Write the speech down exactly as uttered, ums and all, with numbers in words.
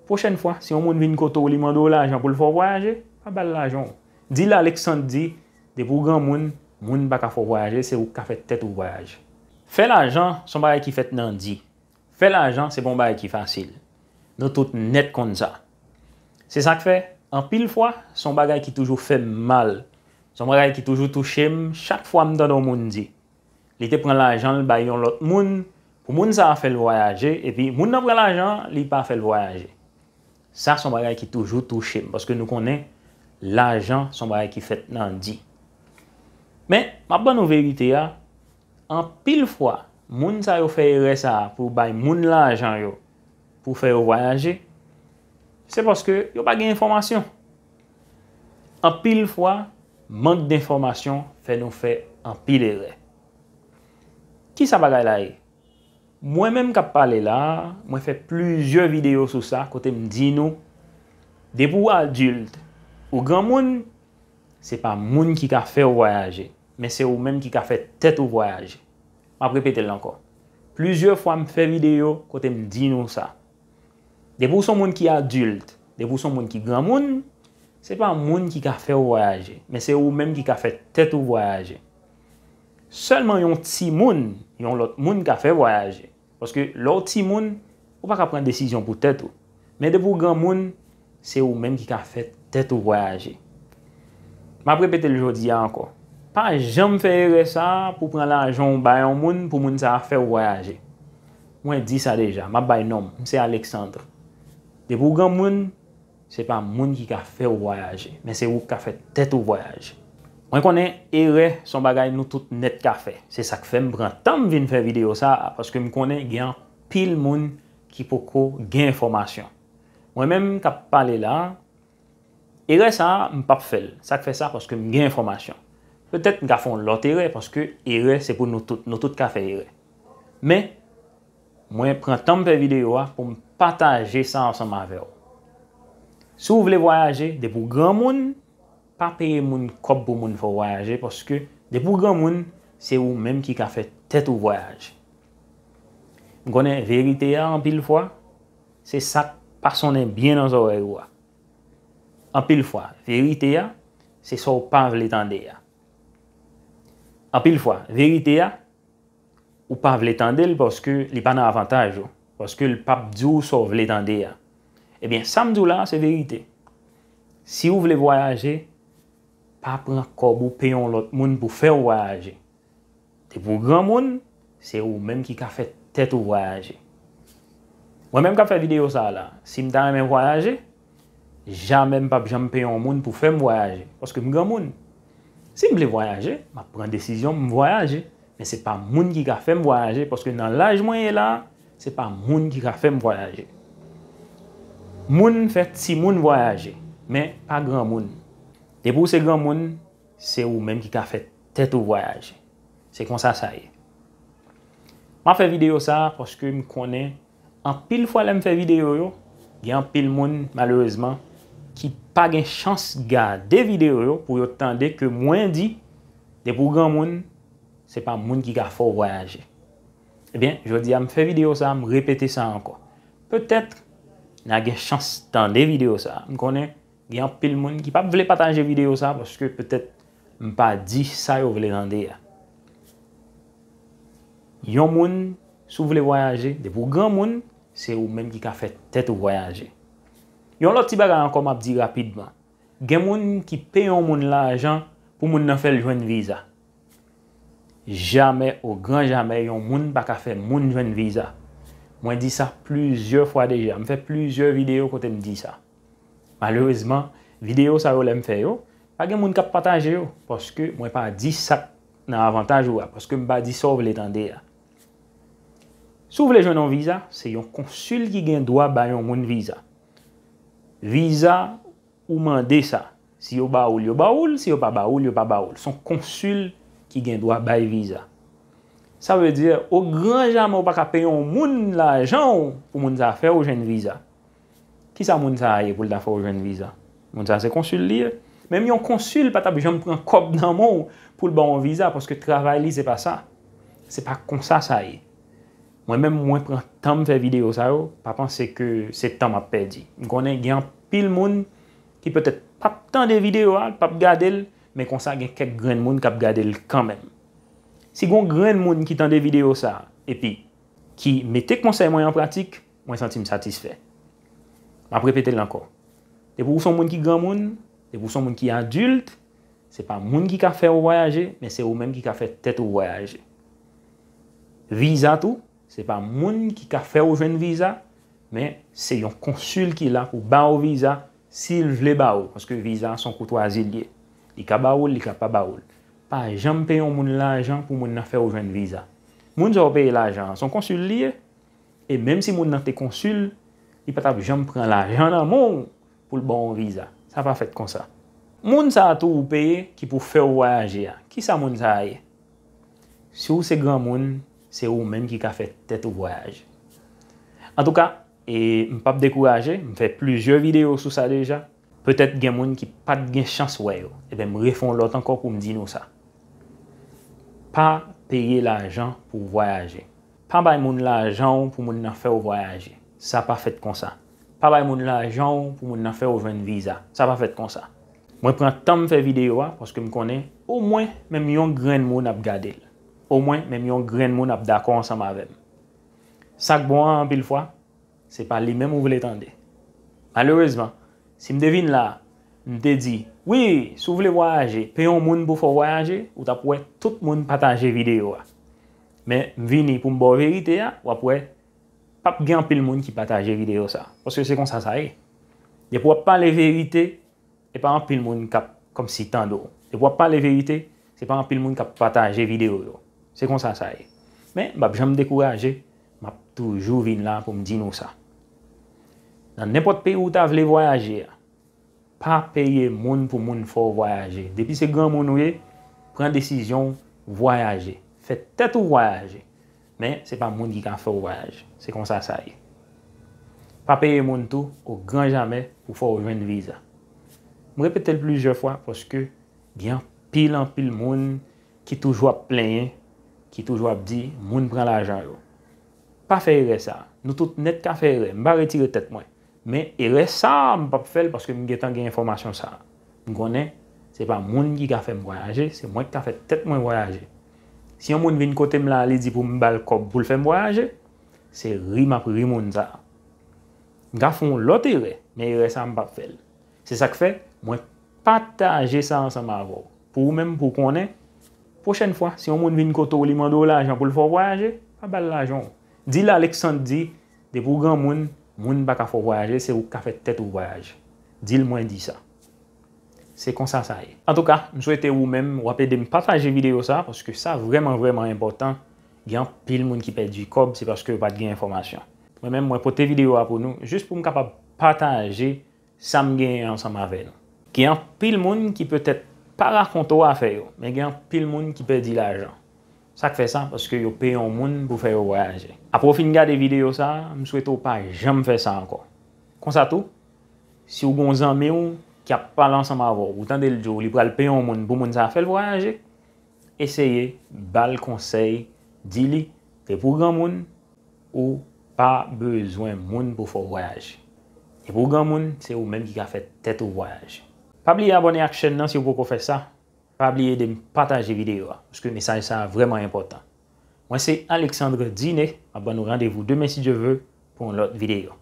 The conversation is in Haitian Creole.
Pwochèn fwa, si yon moun vin kote w, li mande w lajan pou l fè w vwayaje, pa ba l lajan w. Di l Alexandre di, depi w granmoun, moun pa ka fè w vwayaje, se ou k ka fè tèt ou vwayaje. Fè lajan, se yon bagay ki fèt nan di. Fè lajan, se pa yon bagay ki fasil. Nou tout nèt konn sa. Se sa k fè, anpil fwa, se yon bagay ki toujou fè m mal. Se yon bagay ki toujou touche m chak fwa m tande yon moun di li te pran lajan l bay yon lòt moun, pou moun sa a fè l vwayaje, epi moun nan pran lajan an, li pa fè l vwayaje. Sa se yon bagay ki toujou touche m, paske nou konnen lajan se yon bagay ki fèt nan di. Men, m ap ban nou verite a, anpil fwa, moun sa yo fè erè sa a pou bay moun lajan yo, pou fè yo vwayaje, se paske yo pa gen enfòmasyon. Anpil fwa, mank denfòmasyon fè nou fè anpil erè. Kisa bagay la ye? Mwen menm k ap pale la a, mwen fè plizyè videyo sou sa, kote m di nou, depi w adilt, ou granmoun, se pa moun ki ka fè w vwayaje, men se ou menm ki ka fè tèt ou vwayaje. M ap repete l ankò. Plizyè fwa m fè videyo kote m di nou sa. Depi w se yon moun ki adilt, depi w se yon moun ki granmoun, se pa moun ki ka fè w vwayaje, men se ou menm ki ka fè tèt ou vwayaje. Sèlman yon timoun, yon lòt moun ka fè vwayaje. Paske lè w timoun, ou pa ka pran desizyon pou tèt ou. Men depi w granmoun, se ou menm ki ka fè tèt ou vwayaje. M ap repete l jodi a ankò. Pa janm fè erè sa a pou pran lajan w bay yon moun pou moun sa a fè w vwayaje. Mwen di sa deja, m ap bay non m, m se Alexandre. Depi w granmoun, se pa moun ki ka fè w vwayaje, men se ou k ka fè tèt ou vwayaje. Mwen konnen erè se yon bagay nou tout nèt ka fè. Se sa k fè m pran tan m vin fè videyo sa a, paske m konnen gen anpil moun ki poko gen enfòmasyon. Mwen menm k ap pale la a, erè sa a, m p ap fè l. Sa k fè sa? Paske m gen enfòmasyon. Petèt m ka fè yon lòt erè, paske erè se pou nou tout. Nou tout ka fè erè. Men, mwen pran tan m fè videyo a pou m pataje sa ansanm avè w. Si w vle vwayaje, depi w granmoun, pa peye moun kòb pou moun fè w vwayaje, paske depi w granmoun, se ou menm ki ka fè tèt ou vwayaje. M konnen verite a anpil fwa, se sa k pa sonnen byen nan zòrèy ou a. Anpil fwa, verite a, se sa w pa vle tande a. Anpil fwa, verite a, ou pa vle tande l paske li pa nan avantaj ou, paske l p ap di w sa w vle tande a. Ebyen, sa m di w la a, se verite. Si w vle vwayaje, pa pran kòb ou peye yon lòt moun pou fè w vwayaje. Depi w granmoun, se ou menm ki ka fè tèt ou vwayaje. Mwen menm k ap fè videyo sa a la, si m ta renmen vwayaje, jamè m p ap janm peye yon moun pou fè m vwayaje, paske m granmoun. Si m vle vwayaje, m ap pran desizyon m vwayaje, men se pa moun ki ka fè m vwayaje, paske nan laj mwen ye la a, se pa moun ki ka fè m vwayaje. Moun fè timoun vwayaje, men pa granmoun. Depi w se granmoun, se ou menm ki ka fè tèt ou vwayaje. Se konsa sa ye. M ap fè videyo sa a paske m konnen anpil fwa lè m fè videyo yo, gen anpil moun, malerezman, ki pa gen chans gade videyo yo pou yo tande ke mwen di, depi w granmoun, se pa moun ki ka fè w vwayaje. Ebyen, jodi a m fè videyo sa a, m repete sa ankò. Petèt, n a gen chans tande videyo sa a. M konnen gen anpil moun ki p ap vle pataje videyo sa a paske petèt m pa di sa yo vle tande a. Yon moun, si w vle vwayaje, depi w granmoun, se ou menm ki ka fè tèt ou vwayaje. Yon lòt ti bagay ankò m ap di rapidman. Gen moun ki peye yon moun lajan pou moun nan fè l jwenn viza. Jamè, o gran jamè, yon moun pa ka fè moun jwenn viza. Mwen di sa plizyè fwa deja. M fè plizyè videyo kote m di sa. Malerezman, videyo sa yo lè m fè yo, pa gen moun k ap pataje yo, paske mwen pa di sa k nan avantaj ou a, paske m pa di sa w vle tande a. Si w vle jwenn yon viza, se yon konsil ki gen dwa bay yon moun viza. Viza, ou mande sa. Si yo ba ou l, yo ba ou l, si yo pa ba ou l, yo pa ba ou l. Se yon konsil ki gen dwa bay viza. Sa vle di, o gran jamè w pa ka peye yon moun lajan w pou moun sa a fè w jwenn viza. Kisa moun sa a ye pou l ta fè w jwenn viza? Moun sa a se konsil li ye. Menm yon konsil pa t ap janm pran kòb nan men w pou l ba w yon viza, paske travay li se pa sa. Se pa konsa sa ye. Mwen menm, mwen pran tan m fè videyo sa yo, pa panse ke se tan m ap pèdi. M konnen gen anpil moun ki petèt p ap tande videyo a, p ap gade l, men konsa gen kèk grenn moun k ap gade l kanmenm. Si gon grenn moun ki tande videyo sa a, epi ki mete konsèy mwen an pratik, mwen santi m satisfè. M ap repete l ankò. Depi w se yon moun ki granmoun, depi w se yon moun ki adilt, se pa moun ki ka fè w vwayaje, men se ou menm ki ka fè tèt ou vwayaje. Viza tou, se pa moun ki ka fè w jwenn viza, men se yon konsil ki la pou ba w viza, si l vle ba w, paske viza se yon koutwazi l ye. Li ka ba w l, li ka pa ba w l. Pa janm peye yon moun lajan pou moun nan fè w jwenn viza. Moun sa w peye lajan an, se yon konsil li ye. E menm si moun nan te konsil, li pa t ap janm pran lajan nan men w pou l ba w yon viza. Sa pa fèt konsa. Moun sa a tou ou peye ki pou fè w vwayaje a, kisa moun sa a ye? Si w se granmoun, se ou menm ki ka fè tèt ou vwayaje. Antouka, e m p ap dekouraje, m fè plizyè videyo sou sa deja. Petèt gen moun ki pa t gen chans wè yo. Ebyen, m refè yon lòt ankò pou m di nou sa. Pa peye lajan pou w vwayaje. Pa bay moun lajan w pou moun nan fè w vwayaje. Sa pa fèt konsa. Pa bay moun lajan w pou moun nan fè w jwenn viza. Sa pa fèt konsa. Mwen pran tan m fè videyo a paske m konnen omwen menm yon grenn moun ap gade l. Omwen menm yon grenn moun ap dakò ansanm avè m. Sa k bon an, anpil fwa, se pa li menm ou vle tande. Malerezman, si m te vin la, m te di, wi, si w vle vwayaje, peye yon moun pou fè w vwayaje, ou t ap wè tout moun pataje videyo a. Men m vini pou m ba w verite a, w ap wè p ap gen anpil moun ki pataje videyo sa. Paske se konsa sa ye. Depi w ap pale verite, e pa anpil moun k ap kòmsi tande w. Depi w ap pale verite, se pa anpil moun k ap pataje videyo yo. Se konsa sa ye. Men, m p ap janm dekouraje, m ap toujou vin la pou m di nou sa. Nan nenpòt peyi ou ta vle vwayaje a, pa peye moun pou moun fè w vwayaje. Depi se granmoun ou ye, pran desizyon w vwayaje. Fè tèt ou vwayaje. Men, se pa moun ki ka fè w vwayaje. Se konsa sa ye. Pa peye moun tou, o gran jamè, pou fè w jwenn viza. M repete l plizyè fwa paske gen anpil, anpil moun ki toujou ap plenyen, ki toujou ap di moun pran lajan yo. Pa fè erè sa a. Nou tout nèt ka fè erè. M pa retire tèt mwen. Men erè sa a, m p ap fè l paske m gentan gen enfòmasyon sa a. M konnen se pa moun ki ka fè m vwayaje, se mwen ki ka fè tèt mwen vwayaje. Si yon moun vin kote m la, li di pou m ba l kòb pou l fè m vwayaje, se ri m ap ri moun sa a. M ka fè yon lòt erè, men erè sa a m p ap fè l. Se sa k fè, mwen pataje sa ansanm avè w. Pou ou menm, pou w konnen, pwochèn fwa, si yon moun vin kote w, li mande w lajan pou l fè w vwayaje, pa ba l lajan w. Di l Alexandre di, depi w granmoun, moun pa ka fè w vwayaje, se ou k ka fè tèt ou vwayaje. Di l mwen di sa. Se konsa sa ye. Antouka, m swete ou menm, w ap ede m pataje videyo sa, paske sa vrèman, vrèman enpòtan. Gen anpil moun ki pèdi kòb, se paske yo pa t gen enfòmasyon. Mwen menm, mwen pote videyo a pou nou, jis pou m kapab pataje sa m genyen ansanm avè nou. Gen anpil moun ki petèt pa rakonte w afè yo, men gen anpil moun ki pèdi lajan. Sa k fè sa? Paske yo peye yon moun pou fè yo vwayaje. Apre w fin gade videyo sa a, m swete w pa janm fè sa ankò. Konsa tou, si w gen yon zanmi w ki ap pale ansanm avè w, ou tande l di w li pral peye yon moun pou moun sa a fè l vwayaje, eseye ba l konsèy, di li, depi w granmoun, ou pa bezwen moun pou fè w vwayaje. Depi w granmoun, se ou menm ki ka fè tèt ou vwayaje. Pa bliye abòne ak chèn nan si w poko fè sa. Pa bliye ede m pataje videyo a, paske mesaj sa a vrèman enpòtan. Mwen se Alexandre Dine, m ap ban nou randevou demen si Dye ve pou yon lòt videyo.